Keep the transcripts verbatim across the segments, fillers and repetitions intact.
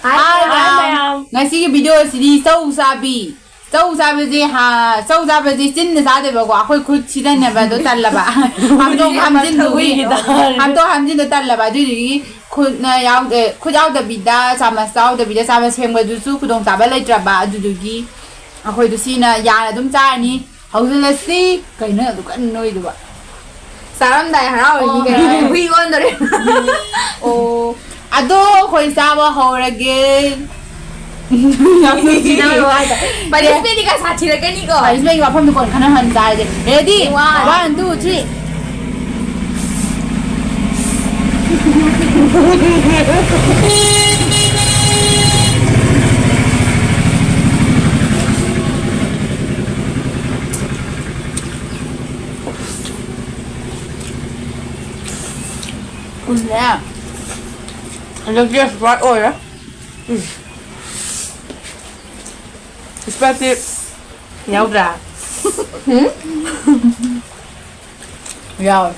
ꯍꯥꯏ, ꯃꯌꯥꯝ꯫ ꯉꯁꯤꯒꯤ video ꯑꯁꯤꯗꯤ ꯆꯧ ꯆꯥꯕꯤ꯫ ꯆꯧ ꯆꯥꯕꯁꯦ, ꯍꯥ, ꯆꯧ ꯆꯥꯕꯁꯦ ꯆꯤꯟꯅ ꯆꯥꯗꯣꯏꯕꯀꯣ, ꯑꯩꯈꯣꯏ ꯈꯨꯠ ꯁꯤꯗꯅꯕꯗꯣ ꯇꯜꯂꯕ꯫ ꯍꯥꯝꯗꯣꯛ ꯍꯥꯝꯖꯤꯟꯗꯨꯒꯤ, ꯍꯥꯝꯗꯣꯛ ꯍꯥꯝꯖꯤꯟꯗꯣ ꯇꯜꯂꯕ꯫ ꯑꯗꯨꯗꯨꯒꯤ ꯈꯨꯠꯅ ꯌꯥꯎ-, ꯑꯦ, ꯈꯨꯠ ꯌꯥꯎꯗꯕꯤꯗ, ꯆꯥꯃꯁ ꯌꯥꯎꯗꯕꯤꯗ ꯆꯥꯃꯁ ꯐꯦꯡꯕꯗꯨꯁꯨ ꯈꯨꯗꯣꯡꯆꯥꯕ ꯂꯩꯇ꯭ꯔꯕ꯫ ꯑꯗꯨꯗꯨꯒꯤ ꯑꯩꯈꯣꯏꯗꯣ ꯁꯤꯅ ꯌꯥꯅ ꯑꯗꯨꯝ ꯆꯥꯔꯅꯤ꯫ ꯍꯧꯖꯤꯜꯂꯁꯤ꯫ ꯀꯩꯅꯣ ꯑꯗꯨ ꯀꯟꯅ ꯅꯣꯏꯗꯨꯕ? ꯆꯥꯔꯝꯗꯥꯏ ꯍꯔꯥꯎꯔꯤꯅꯤ ꯑꯣ꯫ ꯀꯩꯅꯣ꯫ ꯍꯨꯏ ꯑꯣꯟꯗꯣꯔꯦ꯫ ꯑꯣ꯫ ꯑꯗꯣ ꯑꯩꯈꯣꯏ ꯆꯥꯕ ꯍꯧꯔꯒꯦ꯫ ꯌꯥꯝ ꯅꯨꯡꯁꯤꯗꯕꯩ ꯋꯥꯗ꯫ ꯄꯅꯤꯁꯃꯦꯟꯗꯤ ꯈꯔ ꯁꯥꯊꯤꯔꯛꯀꯅꯤꯀꯣ꯫ ꯄꯅꯤꯁꯃꯦꯟꯒꯤ ꯋꯥꯐꯝꯗꯣ ꯀꯣꯟꯅ ꯈꯟꯅꯍꯟ ꯆꯥꯔꯁꯦ꯫ Ready? One. One, two, three. ꯎꯝꯅꯦ꯫ ꯍꯟꯗꯛꯇꯤ ꯁ꯭ꯄ꯭ꯔꯥꯏꯠ ꯑꯣꯏꯔꯦ꯫ ꯎꯝ꯫ ꯁ꯭ꯄ꯭ꯔꯥꯏꯠꯇꯤ ꯌꯥꯎꯗ꯭ꯔꯥ? ꯎꯝ? ꯌꯥꯎꯋꯦ꯫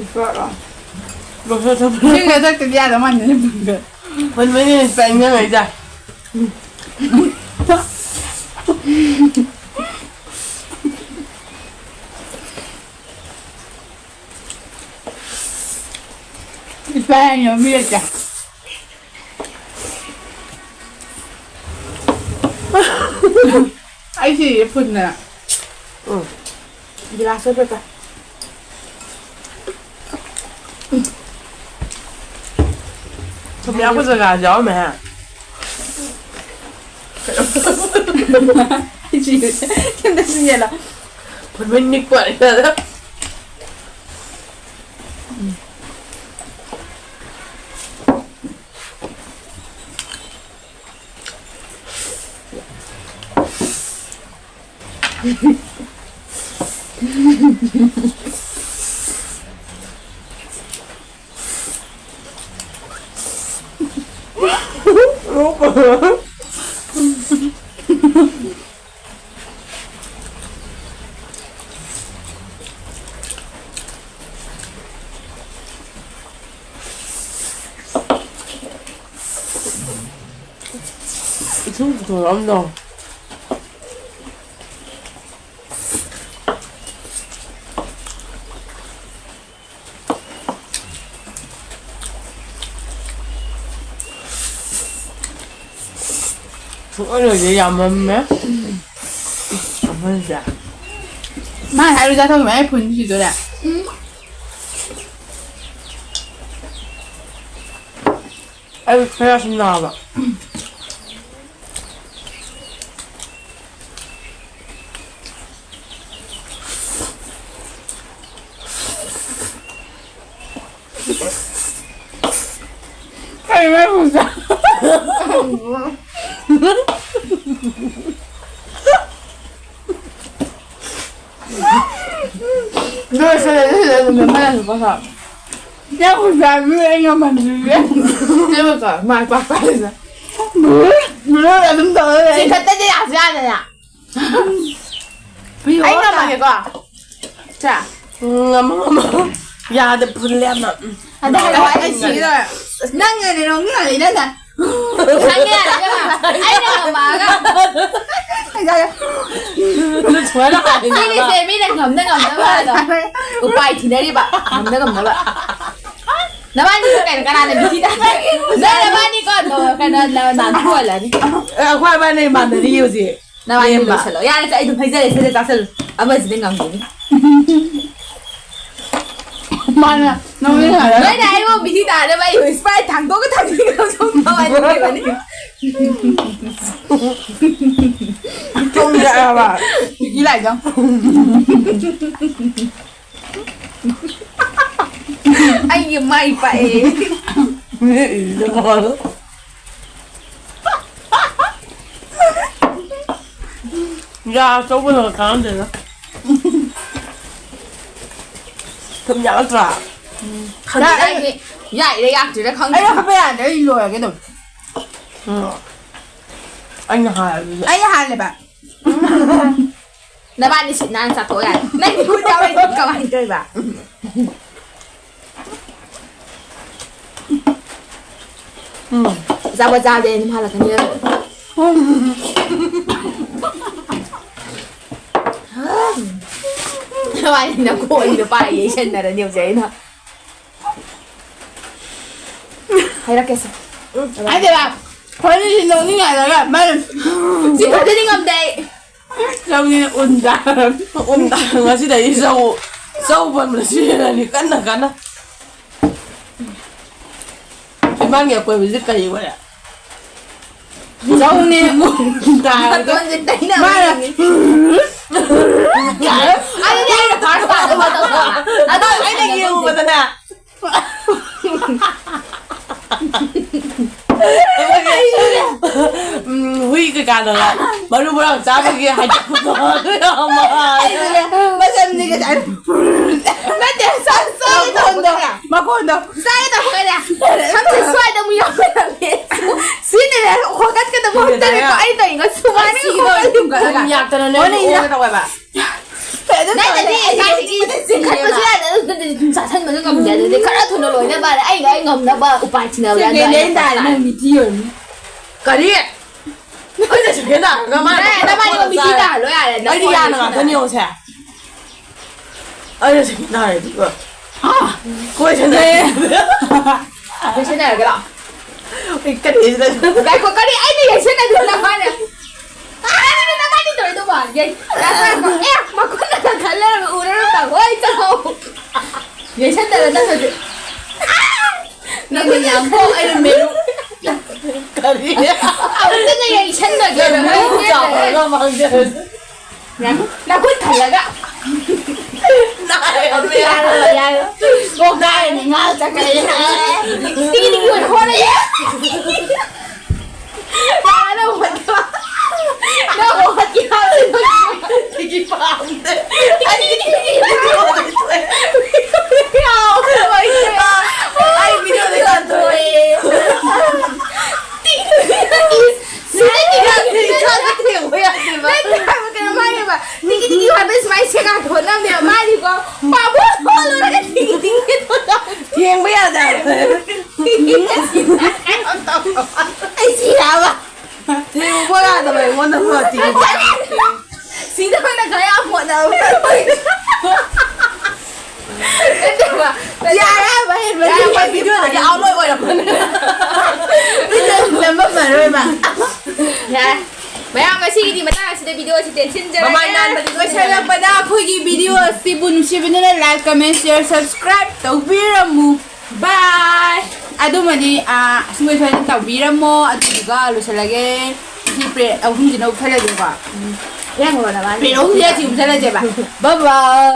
ꯁ꯭ꯄ꯭ꯔꯥꯏꯠꯂꯣ? ꯕꯣꯇꯜ ꯊꯝꯃꯦ꯫ ꯏꯁꯤꯡꯒ ꯊꯛꯇꯗꯤ ꯌꯥꯗꯧ ꯃꯥꯟꯗꯦꯅꯦ ꯄꯨꯡꯒ꯫ ꯍꯣꯏ, ꯃꯣꯏꯅ ꯁ꯭ꯄ꯭ꯔꯥꯏꯠ ꯅꯤꯡꯁꯤꯡꯉꯛꯏꯗ꯫ ꯏꯄꯥ ꯌꯥꯝ ꯌꯣꯝꯕꯤꯔꯛꯀꯦ꯫ ꯑꯩ ꯁꯤꯔꯦ ꯐꯨꯟꯗꯅ꯫ ꯎꯝ꯫ ꯒꯤꯂꯥꯁ ꯑꯣꯏ ꯄꯦꯄꯔ꯫ ꯊꯨꯝ ꯌꯥꯛꯄ ꯖꯒꯥꯁꯨ ꯌꯥꯎꯔꯝꯃꯦꯍꯦ꯫ ꯑꯩ ꯁꯤꯔꯦ꯫ ꯀꯩꯝꯇ ꯁꯤꯖꯤꯟꯅꯗꯦ꯫ ꯐꯨꯟ ꯂꯣꯏ ꯅꯤꯛꯄ ꯋꯥꯅꯤꯗ꯫ ꯏꯁꯤꯡ ꯄꯨꯊꯣꯔꯛꯑꯝꯗꯣ꯫ ꯁꯨꯡꯑꯣꯏ ꯑꯣꯏꯗꯦ, ꯌꯥꯝ ꯃꯝꯃꯦ꯫ ꯑꯃꯁꯦ꯫ ꯃꯥꯅ ꯍꯥꯏꯔꯨ ꯆꯥꯊꯣꯛꯈꯤꯕ ꯑꯩ ꯐꯨꯟ ꯁꯤꯗꯣꯔꯦ꯫ ꯑꯩ ꯈꯔ ꯁꯨꯝ ꯅꯥꯕ꯫ ꯀꯩꯅꯣ ꯅꯪ ꯍꯧꯖꯤꯛ? ꯂꯣꯏꯁꯤꯜꯂꯦ, ꯂꯣꯏꯁꯤꯜꯂꯦ, ꯑꯗꯨꯝ ꯂꯦꯞꯍꯜꯂꯁꯤ, ꯄꯣꯠꯁꯥ꯫ ꯅꯪ ꯍꯧꯖꯤꯛ ꯃꯤ ꯑꯩ ꯉꯝꯍꯟꯕꯤꯔꯦ꯫ ꯅꯪ ꯃꯥꯏ ꯄꯥꯛꯄ ꯍꯥꯏꯁꯦ꯫ ꯂꯣꯏ ꯑꯗꯨꯝ ꯇꯧꯔ ꯂꯩ꯫ ꯆꯤꯡꯈꯠꯇꯗꯤ ꯌꯥꯁꯨ ꯌꯥꯗꯅ꯫ ꯑꯩ ꯉꯝꯃꯒꯦꯀꯣ꯫ ꯁꯦ꯫ ꯎꯝ, ꯉꯝꯃꯣ, ꯉꯝꯃꯣ꯫ ꯌꯥꯗ ꯐꯨꯜꯂꯦ ꯌꯥꯝꯅ꯫ ꯎꯝ꯫ ꯍꯟꯗꯛ ꯍꯥꯏꯔꯛꯑꯣ, ꯑꯩ ꯁꯤꯒꯦ ꯇꯧꯔꯦ꯫ ꯅꯪꯅꯅꯦ, ꯅꯣꯡꯃꯤ ꯉꯥꯜꯂꯤ, ꯅꯪꯅ꯫ ꯈꯪꯉꯦ, ꯏꯕꯦꯝꯃ꯫ ꯑꯩꯅ ꯉꯝꯃꯛꯑꯒ꯫ ꯑꯩ ꯆꯥꯒꯦ꯫ ꯁꯨꯃꯥꯏꯅ ꯍꯥꯏꯅꯤ꯫ ꯁꯤꯒꯤꯁꯦ ꯃꯤꯅ ꯉꯝꯅ ꯉꯝꯅꯕ ꯍꯥꯏꯗꯣ꯫ ꯎꯄꯥꯏ ꯊꯤꯅꯔꯤꯕ, ꯉꯝꯅ ꯉꯝꯅꯕ꯫ ꯅꯕꯥꯅꯤꯁꯨ ꯀꯩꯅꯣ, ꯀꯅꯥꯅ ꯕꯤꯊꯤ ꯇꯥ-, ꯅꯣꯏ ꯅꯕꯥꯅꯤꯀꯣ, ꯅꯣ-, ꯀꯩꯅꯣ, ꯅ-, ꯅꯥꯟꯊꯣꯛꯍꯜꯂꯅꯤ꯫ ꯑꯦ, ꯑꯩꯈꯣꯏ ꯑꯕꯥꯅꯤ ꯃꯥꯟꯅꯔꯤ ꯍꯧꯖꯤꯛ꯫ ꯅꯕꯥꯅꯤ ꯂꯦꯝꯕ꯫ ꯂꯣꯏꯁꯜꯂꯣ꯫ ꯌꯥꯔꯦ, ꯑꯩ ꯑꯗꯨꯝ ꯍꯩꯖꯔꯦ, ꯁꯤꯗ ꯆꯥꯁꯜꯂꯨ꯫ ꯑꯃꯁꯤꯗꯤ ꯉꯝꯈꯤꯅꯤ꯫ ꯃꯥꯅ ꯅꯣꯡꯃꯤ ꯉꯥꯜꯂꯒ꯫ ꯅꯣꯏꯅ ꯑꯩꯕꯨ ꯕꯤꯊꯤ ꯇꯥꯅꯕ ꯑꯩꯕꯨ Sprite ꯊꯥꯡꯗꯣꯛꯑꯒ ꯊꯝꯕꯤꯈ꯭ꯔꯣ, ꯁꯣꯝ ꯊꯋꯥꯏ ꯅꯨꯡꯉꯥꯏꯕꯅꯤ꯫ ꯇꯨꯝꯖꯔꯕ꯫ ꯏꯂꯥꯏꯖꯪ꯫ ꯑꯩꯒꯤ ꯃꯥꯏ ꯄꯥꯛꯑꯦ꯫ ꯃꯤ ꯏꯗ ꯃꯥꯜꯂꯦ꯫ ꯌꯥ ꯑꯆꯧꯕꯅ ꯀꯥꯟꯅꯗꯦꯗ꯫ ꯊꯨꯝ ꯌꯥꯛꯂꯛꯇ꯭ꯔꯥ? ꯈꯪꯗꯦ, ꯌꯥ-, ꯑꯩꯗꯤ ꯌꯥꯛꯏꯔꯥ ꯌꯥꯛꯇ꯭ꯔꯤꯔꯥ ꯈꯪꯗꯦ꯫ ꯑꯩ ꯍꯥꯞꯄ ꯌꯥꯗ꯭ꯔꯦ, ꯑꯩ ꯂꯣꯏꯔꯒꯦ ꯑꯗꯨꯝ꯫ ꯎꯝ꯫ ꯑꯩꯅ ꯍꯥꯜꯂꯦ꯫ ꯑꯩꯅ ꯍꯥꯜꯂꯦꯕ꯫ ꯅꯕꯥꯅꯤ ꯁꯤꯠ ꯅꯥꯟꯅ ꯆꯥꯊꯣꯛꯑꯣ ꯌꯥꯔꯦ꯫ ꯅꯪꯒꯤ ꯈꯨꯠ ꯌꯥꯎꯔꯗꯤ ꯀꯃꯥꯏꯅ ꯇꯧꯔꯤꯕ? ꯎꯝ꯫ ꯑꯆꯥꯄꯣꯠ ꯆꯥꯕꯗꯤ ꯑꯩ ꯑꯗꯨꯝ ꯍꯜꯂꯛꯀꯅꯤ꯫ ꯅꯕꯥꯅꯤ ꯅꯀꯣꯛ ꯑꯅꯤꯗꯣ ꯄꯥꯏ ꯌꯩꯁꯟꯅꯔꯅꯤ ꯍꯧꯖꯤꯛ ꯑꯩꯅ꯫ ꯍꯥꯏꯔꯛꯀꯦꯁꯦ꯫ ꯍꯥꯏꯗꯦꯕ, ꯍꯣꯔꯦꯟ ꯅꯣꯛꯅꯤꯡꯉꯥꯏꯗꯒ ꯃꯥꯅ ꯁꯤ ꯐꯖꯅꯤ ꯉꯝꯗꯦ ꯑꯩ꯫ ꯆꯧꯅꯤꯅ ꯎꯟꯗ꯫ ꯎꯟꯗ꯫ ꯉꯁꯤꯗꯒꯤ ꯆꯧ, ꯆꯧ ꯄꯟꯕꯗ ꯁꯤꯖꯤꯟꯅꯅꯤ ꯀꯟꯅ ꯀꯟꯅ꯫ ꯏꯃꯥꯒꯤ ꯑꯀꯣꯏꯕꯁꯤꯗ ꯀꯔꯤ ꯑꯣꯏꯔꯦ? ꯆꯧꯅꯦ ꯎꯟꯗ꯫ ꯅꯥꯇꯣꯟꯁꯦ ꯇꯩꯅꯕ ꯃꯥꯅ ꯌꯦꯡꯉꯤ꯫ ꯑꯗꯨꯗꯤ ꯑꯩꯅ first part ꯑꯃ ꯇꯧꯊꯣꯛꯑꯣ꯫ ꯑꯗꯣ ꯑꯩꯅ ꯌꯦꯡꯉꯨꯕꯗꯅꯦ꯫ ꯎꯝ, ꯍꯨꯏ ꯀꯩꯀꯥꯗꯨꯅ ꯃꯔꯨ ꯃꯔꯥꯡ ꯆꯥꯕꯒꯤ ꯍꯥꯏꯗꯣꯛꯄꯗꯣ ꯑꯗꯨ ꯌꯥꯝ ꯃꯥꯜꯂꯦ꯫ ꯑꯩꯁꯨꯅꯦ, ꯃꯆꯝꯁꯤꯒ ꯆꯥꯏ꯫ ꯅꯠꯇꯦ, ꯆꯥ-, ꯆꯥꯒꯦ ꯃꯈꯣꯟꯗꯣ, ꯇꯧꯕꯗꯣ꯫ ꯃꯈꯣꯟꯗꯣ꯫ ꯆꯥꯒꯦ ꯇꯧꯕꯗ ꯁꯝꯁꯦ ꯁ꯭ꯋꯥꯏꯗ ꯑꯃꯨꯛ ꯌꯥꯎꯁꯜꯂꯝꯃꯦ꯫ ꯁꯤꯅꯅꯦ, ꯍꯣꯀꯠꯀꯗꯕ ꯁꯤꯅꯅꯦ꯫ ꯍꯣꯀꯠꯂꯤꯀꯣ꯫ ꯑꯩ ꯇꯧꯔꯤꯉꯣ ꯁꯨꯃꯥꯏꯅ ꯑꯩ ꯁꯤꯒꯤꯗꯣ ꯍꯣꯀꯠꯂꯤꯀꯣ꯫ ꯌꯥꯛꯇꯅꯅꯦ ꯍꯣꯠꯂꯤꯁꯤꯅ꯫ ꯑꯣꯒꯦ ꯇꯧꯋꯦꯕ꯫ ꯀꯩꯅꯣ ꯅꯠꯇꯗꯤ ꯇꯧꯔꯦ, ꯑꯩ ꯀꯥꯏꯗꯒꯤ ꯆꯤꯡꯈꯠꯄꯁꯨ ꯌꯥꯗꯦ, ꯑꯗꯨ ꯅꯠꯇꯗꯤ ꯑꯗꯨꯝ ꯆꯥꯁꯟꯕꯁꯨ ꯉꯝꯗꯦ꯫ ꯑꯗꯨꯗꯤ ꯈꯔ ꯊꯨꯅ ꯂꯣꯏꯅꯕ ꯑꯩꯒ ꯑꯩ ꯉꯝꯅꯕ ꯎꯄꯥꯏ ꯊꯤꯅꯕ ꯁꯦꯀꯦꯟ ꯍꯦꯟ ꯇꯥꯔꯦ, ꯅꯪ ꯃꯤꯊꯤ ꯑꯣꯏꯔꯝꯅꯤ꯫ ꯀꯔꯤ? ꯑꯩꯅ ꯁꯦꯀꯦꯟ ꯍꯦꯟ ꯇꯥꯔꯒ ꯃꯥꯅ ꯑꯦ, ꯅꯕꯥꯅꯤꯃꯛ ꯃꯤꯊꯤ ꯆꯥꯔꯦ꯫ ꯇꯥꯍꯜꯂꯣ ꯌꯥꯔꯦ, ꯑꯩꯗꯤ ꯅꯈꯣꯟ ꯌꯥꯅ ꯂꯣꯏꯁꯤꯟꯅꯔꯦ꯫ ꯉꯥꯛꯇꯅꯤ ꯌꯦꯡꯉꯨꯁꯦ꯫ ꯑꯩꯅ ꯁꯦꯀꯦꯟ ꯍꯦꯟ ꯇꯥꯔꯦ, ꯑꯗꯨꯒ꯫ ꯍꯥ? ꯀꯣꯏ ꯁꯦꯀꯦꯟ ꯍꯦꯟ ꯇꯥꯔꯦ꯫ ꯂꯣꯏꯁꯤꯟꯅꯔꯒꯦ ꯂꯥꯛꯑꯣ꯫ ꯑꯩ ꯀꯔꯤ ꯁꯤꯗ ꯉꯥꯏꯈꯣ, ꯀꯔꯤ? ꯑꯩꯅ ꯌꯩꯁꯟꯅꯗꯣꯏ ꯅꯕꯥꯅꯤ꯫ ꯑꯥ, ꯅꯕꯥꯅꯤ ꯇꯧꯔꯤꯗꯣ ꯃꯥꯜꯂꯦ꯫ ꯑꯦ, ꯃꯈꯨꯠꯅ ꯀꯟꯈꯠ ꯂꯩꯔꯝꯃꯦ, ꯎꯔꯔꯣꯏ ꯇꯧ꯫ ꯍꯣꯏ, ꯆꯠꯂꯣ꯫ ꯌꯩꯁꯟꯅꯔ ꯆꯠꯈ꯭ꯔꯁꯦ꯫ ꯅꯪꯅ ꯌꯥꯝ ꯄꯣꯛ-, ꯑꯩꯅ ꯃꯦꯔꯨ-, ꯀꯔꯤ? ꯑꯃꯨꯛꯇꯅ ꯌꯩꯁꯟꯅꯒꯦ꯫ ꯃꯦꯔꯨ ꯆꯥꯎꯔꯒ ꯃꯥꯡꯖꯔꯁꯨ꯫ ꯅꯈꯨꯠ ꯈꯜꯂꯒ꯫ ꯅꯥꯏ, ꯑꯗꯨ ꯌꯥꯔꯣꯏ, ꯌꯥꯔꯣꯏ꯫ ꯀꯣꯛ ꯀꯥꯏꯔꯅꯤ, ꯉꯥ ꯆꯠꯈ꯭ꯔꯦ꯫ ꯇꯤꯀꯤ ꯇꯤꯀꯤ ꯑꯣꯏꯅ ꯍꯣꯠꯂꯒꯦ꯫ ꯌꯥꯔꯦ, ꯅꯪ ꯍꯣꯠꯀꯦ꯫ ꯅꯪ ꯍꯣꯠꯀꯦ ꯍꯥꯏꯕꯗꯤ ꯇꯤꯀꯤ ꯄꯥꯝꯗꯦ꯫ ꯑꯩ ꯇꯤꯀꯤ ꯇꯤꯀꯤ ꯍꯣꯠꯂꯒꯦ꯫ ꯑꯩ ꯚꯤꯗꯤꯑꯣꯗ ꯌꯥꯗ꯭ꯔꯦ꯫ ꯇꯤꯀꯤ ꯇꯤꯀꯤ꯫ ꯁꯤꯗ ꯇꯤꯀꯤ ꯇꯤꯀꯤ꯫ ꯏꯁꯥꯗ ꯊꯦꯡꯕ ꯌꯥꯗꯦꯕ꯫ ꯅꯠꯇꯦ ꯍꯥꯏꯕ, ꯀꯩꯅꯣꯝ ꯍꯥꯏꯒꯦꯕ꯫ ꯇꯤꯀꯤ ꯇꯤꯀꯤ ꯍꯥꯏꯕ ꯁꯨꯃꯥꯏꯅ ꯁꯦꯒꯥ ꯊꯣꯛꯍꯟꯅꯕꯅꯦꯕ꯫ ꯃꯥꯗꯤꯀꯣ ꯄꯥꯐꯣꯔ ꯍꯣꯜꯂꯨꯔꯒ ꯇꯤꯀꯤ ꯇꯤꯀꯤ ꯊꯣꯛꯍꯟꯅꯕ꯫ ꯊꯦꯡꯕ ꯌꯥꯗꯦ ꯍꯥꯏꯕ꯫ ꯇꯤꯀꯤ ꯇꯤꯀꯤ ꯍꯥꯏꯕ ꯇꯧ꯫ ꯊꯦꯡꯉꯨ ꯈꯣꯠ ꯌꯥꯗꯕ ꯑꯩꯉꯣꯟꯗ ꯈꯔ ꯊꯦꯡꯉꯨ꯫ ꯁꯤꯗ ꯑꯣꯏꯅ ꯈꯔ ꯌꯥꯝ ꯍꯣꯠꯅꯕ꯫ ꯅꯠꯇꯦꯕ꯫ ꯌꯥꯔꯦ ꯍꯥꯏꯕ, ꯍꯦꯟꯃꯟ ꯌꯥꯔꯦ, ꯑꯩꯈꯣꯏ ꯚꯤꯗꯤꯑꯣꯗꯒꯤ ꯑꯥꯎꯠ ꯂꯣꯏ ꯑꯣꯏꯔꯝꯃꯅꯤ꯫ ꯚꯤꯗꯤꯑꯣ ꯅꯝꯃꯝꯃꯔꯣꯏ ꯃꯥ꯫ ꯌꯥꯔꯦ꯫ ꯃꯌꯥꯝ, ꯉꯁꯤꯒꯤꯗꯤ ꯃꯇꯥꯡ ꯑꯁꯤꯗ ꯚꯤꯗꯤꯑꯣ ꯑꯁꯤ ꯇꯦꯟꯁꯤꯟꯖꯔꯒꯦ꯫ ꯃꯃꯥꯏ ꯅꯥꯟꯕꯗꯤ ꯂꯣꯏꯁꯤꯜꯂꯛꯄꯗ ꯑꯩꯈꯣꯏꯒꯤ ꯚꯤꯗꯤꯑꯣ ꯑꯁꯤꯕꯨ ꯅꯨꯡꯁꯤꯕꯤꯗꯨꯅ like, comment, share, subscribe ꯇꯧꯕꯤꯔꯝꯃꯨ꯫ Bye꯫ ꯑꯗꯨꯃꯗꯤ, ꯑꯥ, ꯁꯨꯡꯁꯣꯏ ꯁꯣꯏꯗꯅ ꯇꯧꯕꯤꯔꯝꯃꯣ꯫ ꯑꯗꯨꯗꯨꯒ ꯂꯣꯏꯁꯤꯜꯂꯒꯦ꯫ ꯁꯤ ꯄ꯭ꯂꯦꯠ ꯑꯍꯨꯝꯁꯤꯅ ꯎꯞꯁꯜꯂꯁꯦꯀꯣ꯫ ꯎꯝ꯫ ꯄ꯭ꯂꯦꯠ ꯑꯍꯨꯝꯁꯤꯅ ꯑꯁꯤ ꯎꯞꯁꯜꯂꯁꯦꯕ꯫ Bye bye꯫